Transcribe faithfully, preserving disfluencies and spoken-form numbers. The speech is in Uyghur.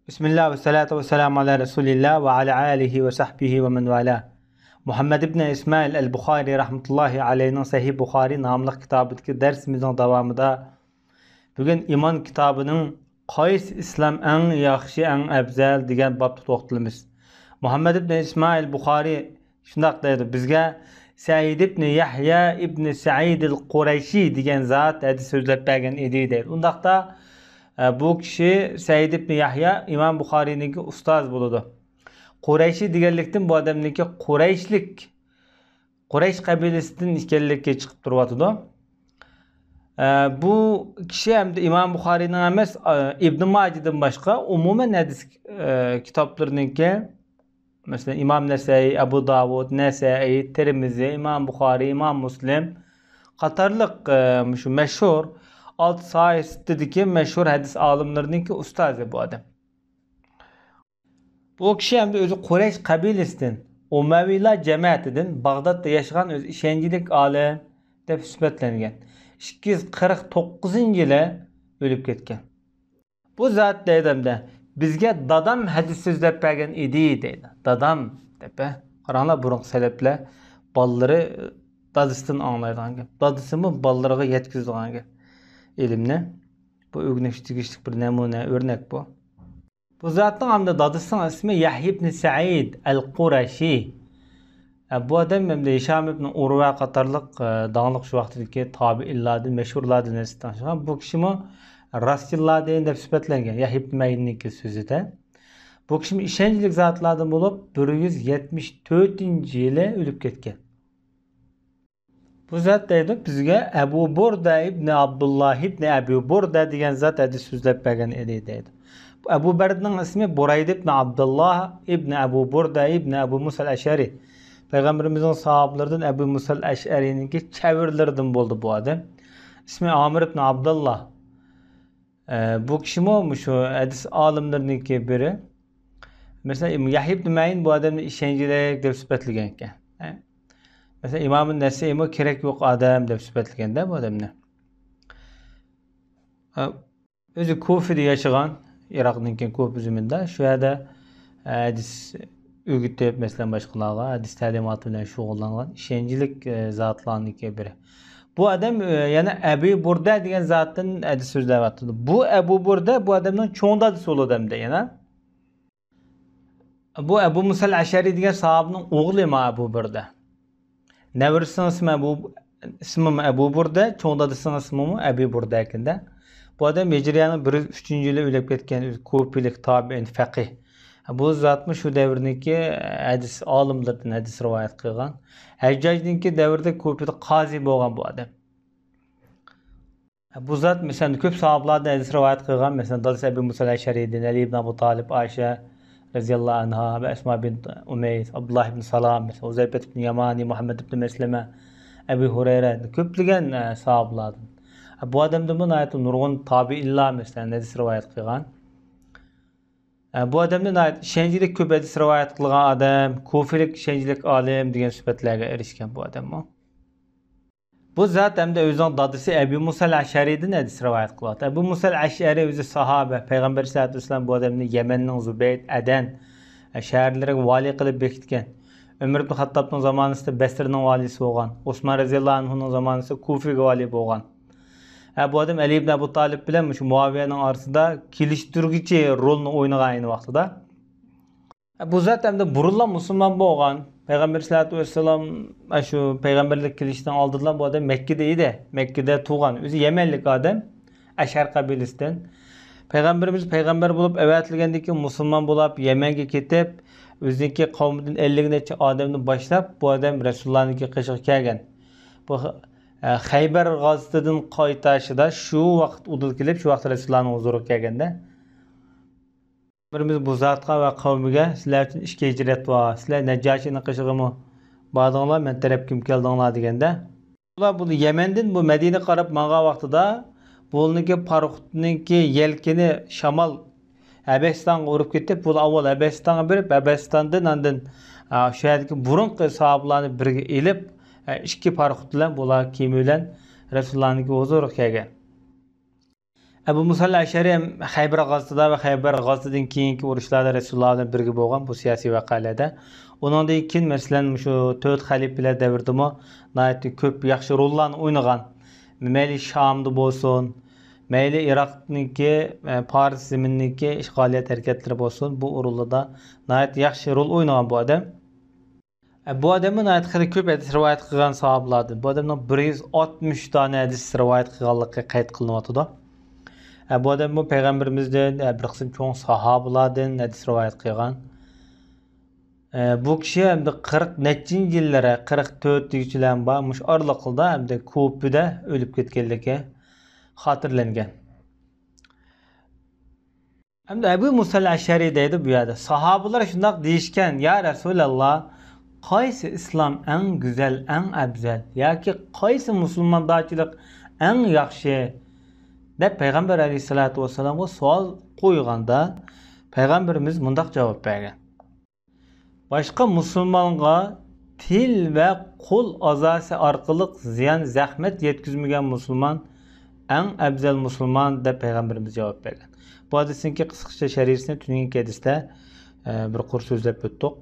بىسمىللا ۋەسسالاتۇ ۋەسسالامۇ ئالا رەسۇلىللا ۋە ئالا ئالىھى ۋە سەھبىھى ۋە مەن ۋالا. مۇھەممەد ئىبن ئىسمائىل ئەل بۇخارى رەھمەتۇللاھى ئەلەيھنىڭ سەھىھ بۇخارى ناملىق كىتابىدىكى دەرسىمىزنىڭ داۋامىدا بۈگۈن ئىمان كىتابىنىڭ قايسى ئىسلام ئەڭ ياخشى، ئەڭ ئەۋزەل دېگەن بابتا توختىلىمىز. مۇھەممەد ئىبن ئىسمائىل بۇخارى شۇنداق دەيدۇ، بىزگە سەئىد ئىبن يەھيا ئىبن سەئىدىل قۇرەيشى دېگەن زات ھەدىس سۆزلەپ بەرگەن ئىدى دەيدۇ. ئۇنداقتا، ئە، بۇ كىشى سەئىد ئىبن يەھيا ئىمام بۇخارىينىڭكى ئۇستازى بولىدۇ. قۇرەيشى دېگەنلىكتىن بۇ ئادەمنىڭكى قۇرەيشلىك، قۇرەيش قەبىلىسىدىن ئىكەنلىكى چىقىپ تۇرۇۋاتىدۇ. ئە، بۇ كىشى ھەمدە ئىمام بۇخارىينىڭ ئەمەس، ئە، ئىبن ماجىدىن باشقا ئومۇمەن ھەدىس، ئە، كىتابلىرىنىڭكى مەسىلەن، ئىمام نەسەئىي، ئەبۇ داۋۇد، نەسەئىي، تىرمىزى، ئىمام بۇخارىي، ئىمام مۇسلىم قاتارلىق، ئە، مۇشۇ مەشھۇر ئالتە ساھىبىدىكى مەشھۇر ھەدىس ئالىملىرىنىڭكى ئۇستازى بۇ ئادەم. بۇ كىشى ھەمدە ئۆزى قۇرەيش قەبىلىسىدىن، ئۇمەۋىيلار جەمەتىدىن، باغدادتا ياشىغان ئۆزى ئىشەنچلىك ئالىم دەپ سۈپەتلەنگەن. ئىككى يۈز قىرىق توققۇزىنچى يىلى ئۆلۈپ كەتكەن. بۇ زات دەيدۇ ھەمدە، بىزگە دادام ھەدىس سۆزلەپ بەرگەن ئىدى دەيدۇ. دادام دەپ، ھە؟ قاراڭلار، بۇرۇنقى سەلەپلەر بالىلىرى دادىسىدىن ئاڭلايدىغان گەپ. دادىسىمۇ بالىلىرىغا يەتكۈزىدىغان گەپ. ئىلىمنى. بۇ ئۆگىنىشكە تېگىشلىك بىر نەمۇنە، ئۆرنەك بۇ. بۇ زاتنىڭ ھەمدە دادىسىنىڭ ئىسمى يەھيا ئىبن سەئىد ئەل قۇرەشى. ئە، بۇ ئادەم ھەمدە ھىشام ئىبن ئۇرۋە قاتارلىق، ئە، داڭلىق شۇ ۋاقتىدىكى تابىئىنلاردىن، مەشھۇرلاردىن ھېسابلانغان. بۇ كىشىمۇ راستچىللاردىن دەپ سۈپەتلەنگەن، يەھيا ئىبن مەئىننىڭكى سۆزىدە. بۇ كىشىمۇ ئىشەنچلىك زاتلاردىن بولۇپ، بىر يۈز يەتمىش تۆتىنچى يىلى ئۆلۈپ كەتكەن. بۇ زات دەيدۇ، بىزگە ئەبۇ بۇردە ئىبنى ئابدۇللا ئىبنى ئەبۇ بۇردە دېگەن زات ھەدىس سۆزلەپ بەرگەن ئىدى دەيدۇ. بۇ ئەبۇ بەردىنىڭ ئىسمى بۇرەيدە ئىبنى ئابدۇللا ئىبنى ئەبۇ بۇردە ئىبنى ئەبۇ مۇسەل ئەشئەرى. پەيغەمبىرىمىزنىڭ ساھابىلىرىدىن ئەبۇ مۇسەل ئەشئەرىنىڭكى چەۋرىلىرىدىن بولدى بۇ ئادەم. ئىسمى ئامىر ئىبنى ئابدۇللا. ئە، بۇ كىشىمۇ مۇشۇ ھەدىس ئالىملىرىنىڭكى بىرى. مەسىلەن، يەھيا ئىبنى مەئىن بۇ ئادەمنى ئىشەنچلىك دەپ سۈپەتلىگەن ئىكەن. مەسىلەن، ئىمام نەسەئىيمۇ كېرەك يوق ئادەم دەپ سۈپەتلىگەندە بۇ ئادەمنى. ئە، ئۆزى كۇفىدا ياشىغان، ئىراقنىڭكى كۇفا زېمىنىدا. شۇ يەردە، ئە، ھەدىس ئۆگىتىپ، مەسىلەن، باشقىلارغا ھەدىس تەلىماتى بىلەن شۇغۇللانغان ئىشەنچلىك، ئە، زاتلارنىڭكى بىرى. بۇ ئادەم، ئە، يەنە ئەبى بۇردە دېگەن زاتتىن ھەدىس سۆزلەۋاتىدۇ. بۇ ئەبۇ بۇردە بۇ ئادەمنىڭ چوڭ دادىسى بولىدۇ ئەمدى يەنە. بۇ ئەبۇ مۇسەل ئەشئەرى دېگەن ساھابىنىڭ ئوغلى ما ئەبۇ بۇردە. نەۋرىسىنىڭ ئىسمى ئەبۇ، ئىسمىمۇ ئەبۇ بۇردە، چوڭ دادىسىنىڭ ئىسمىمۇ ئەبى بۇردە ئىكەن-دە. بۇ ئادەم ھىجرىيەنىڭ بىر يۈز ئۈچىنچى يىلى ئۆلۈپ كەتكەن، ئۆزى كۇفىلىك تابىئىن، فەقىھ. بۇ زاتمۇ شۇ دەۋرنىڭكى ھەدىس ئالىملىرىدىن ھەدىس رىۋايەت قىلغان. ھەججاجنىڭكى دەۋرىدە كۇفىدا قازى بولغان بۇ ئادەم. بۇ زات، مەسىلەن، كۆپ ساھابىلاردىن ھەدىس رىۋايەت قىلغان، مەسىلەن، دادىسى ئەبۇ مۇسا ئەشئەرىدىن، ئەلى ئىبن ئەبۇ تالىپ، ئائىشە رەزىياللاھۇ ئەنھا ۋە ئەسما بىنت ئۇمەيس، ئابدۇللا ئىبن سالام، مەسىلەن، ھۇزەيپەت ئىبن يامانى، مۇھەممەد ئىبن مەسلىمە، ئەبۇ ھۇرەيرە، كۆپلىگەن، ئە، ساھابىلاردىن. بۇ ئادەمدىنمۇ ناھايىتى نۇرغۇن تابىئىنلار، مەسىلەن، ھەدىس رىۋايەت قىلغان. ئە، بۇ ئادەمدىن ناھايىتى ئىشەنچلىك كۆپ ھەدىس رىۋايەت قىلغان ئادەم، كۇفىلىك ئىشەنچلىك ئالىم دېگەن سۈپەتلەرگە ئېرىشكەن بۇ ئادەممۇ. بۇ زات ھەمدە ئۆزىنىڭ دادىسى ئەبۇ مۇسەل ئەشئەرىدىن ھەدىس رىۋايەت قىلىۋاتىدۇ. ئەبۇ مۇسەل ئەشئەرى ئۆزى ساھابە، پەيغەمبەر سەللەللاھۇ ئەلەيھى ۋەسەللەم بۇ ئادەمنى يەمەننىڭ زۇبەيد، ئەدەن شەھەرلىرىگە ۋالىي قىلىپ بېكىتكەن. ئۆمەر ئىبن خەتتابنىڭ زامانىسىدا بەسرىنىڭ ۋالىيسى بولغان. ئوسمان رەزىياللاھۇ ئەنھۇنىڭ زامانىسىدا كۇفىگە ۋالىي بولغان. ھە، بۇ ئادەم ئەلى ئىبن ئەبۇ تالىپ بىلەن مۇشۇ مۇئاۋىيەنىڭ ئارىسىدا كېلىشتۈرگۈچى رولنى ئوينىغان ئەينى ۋاقتىدا. بۇ زات ئەمدى بۇرۇنلا مۇسۇلمان بولغان. پەيغەمبەر سەللەللاھۇ ئەلەيھى ۋەسەللەم، ئە، شۇ پەيغەمبەرلىك كېلىشتىن ئالدىنلا بۇ ئادەم مەككىدە ئىدى. مەككىدە تۇغان. ئۆزى يەمەنلىك ئادەم. ئەشئەر قەبىلىسىدىن. پەيغەمبىرىمىز پەيغەمبەر بولۇپ ئەۋەتىلگەندىن كېيىن مۇسۇلمان بولاپ يەمەنگە كېتىپ، ئۆزىنىڭكى قەۋمىدىن ئەللىك نەچچە ئادەمنى باشلاپ، بۇ ئادەم رەسۇلۇللانىڭكى قېشىغا كەلگەن. بۇ، ئە، خەيبەر غازىتىدىن قايتاشىدا شۇ ۋاقىت ئۇدۇل كېلىپ، شۇ ۋاقىت رەسۇلۇللانىڭ ھۇزۇرىغا كەلگەندە. پەيغەمبىرىمىز بۇ زاتقا ۋە قەۋمىگە، «سىلەر ئۈچۈن ئىككى ھىجرەت بار، سىلەر نەججاشىنىڭ قېشىغىمۇ باردىڭلار، مەن تەرەپكىمۇ كەلدىڭلار» دېگەندە، ئۇلار بۇ يەمەندىن بۇ مەدىنىگە قاراپ ماڭغان ۋاقتىدا، بۇلارنىڭكى پاراخوتنىڭكى يەلكىنى شامال ھەبەشىستانغا ئۇرۇپ كېتىپ، بۇلار ئاۋۋال ھەبەشىستانغا بېرىپ، ھەبەشىستاندىن ئاندىن، ئا، شۇ يەردىكى بۇرۇنقى ساھابىلارنى بىرگە ئېلىپ، ئا، ئىككى پاراخوت بىلەن بۇلار كېمە بىلەن رەسۇلۇللانىڭكى ھۇزۇرىغا كەلگەن. ئەبۇ مۇسا ئەشئەرى خەيبەر غازىتىدا ۋە خەيبەر غازىتىدىن كېيىنكى ئۇرۇشلاردا رەسۇلۇللا بىلەن بىرگە بولغان بۇ سىياسىي ۋەقەلەردە. ئۇنىڭدىن كېيىن، مەسىلەن، مۇشۇ تۆت خەلىپىلەر دەۋرىدىمۇ ناھايىتى كۆپ ياخشى روللارنى ئوينىغان. مەيلى شامدا بولسۇن، مەيلى ئىراقنىڭكى، ئە، پارس زېمىنىنىڭكى ئىشغالىيەت ھەرىكەتلىرى بولسۇن، بۇ ئورۇنلاردا ناھايىتى ياخشى رول ئوينىغان بۇ ئادەم. ئە، بۇ ئادەممۇ ناھايىتى خېلى كۆپ ھەدىس رىۋايەت قىلغان ساھابىلاردىن. بۇ ئادەمنىڭ بىر يۈز ئاتمىش دانە ھەدىس رىۋايەت قىلغانلىقى قەيت قىلىنىۋاتىدۇ. ئە، بۇ ئادەممۇ پەيغەمبىرىمىزدىن، ئە، بىر قىسىم چوڭ ساھابىلاردىن ھەدىس رىۋايەت قىلغان. ئە، بۇ كىشى ئەمدى قىرىق نەچچىنچى يىللىرى، قىرىق تۆتىگىچىلەرمۇ بار، مۇشۇ ئارىلىقىدا ئەمدى كۇفىدە ئۆلۈپ كەتكەنلىكى خاتىرىلەنگەن. ئەمدى ئەبۇ مۇسا ئەشئەرى دەيدۇ بۇ يەردە. ساھابىلار شۇنداق دېيىشكەن: «يا رەسۇلەللا، قايسى ئىسلام ئەڭ گۈزەل، ئەڭ ئەۋزەل؟ ياكى قايسى مۇسۇلماندارچىلىق ئەڭ ياخشى؟» دەپ پەيغەمبەر ئەلەيھىسسالاتۇ ۋەسسالامغا سوئال قويغاندا، پەيغەمبىرىمىز مۇنداق جاۋاب بەرگەن: «باشقا مۇسۇلمانغا تىل ۋە قول ئازاسى ئارقىلىق زىيان، زەخمەت يەتكۈزمىگەن مۇسۇلمان ئەڭ ئەۋزەل مۇسۇلمان» دەپ پەيغەمبىرىمىز جاۋاب بەرگەن. بۇ ھەدىسنىڭكى قىسقىچە شەرھىسىنى تۈنۈگۈنكى ھەدىستە، ئە، بىر قۇر سۆزلەپ ئۆتتۇق.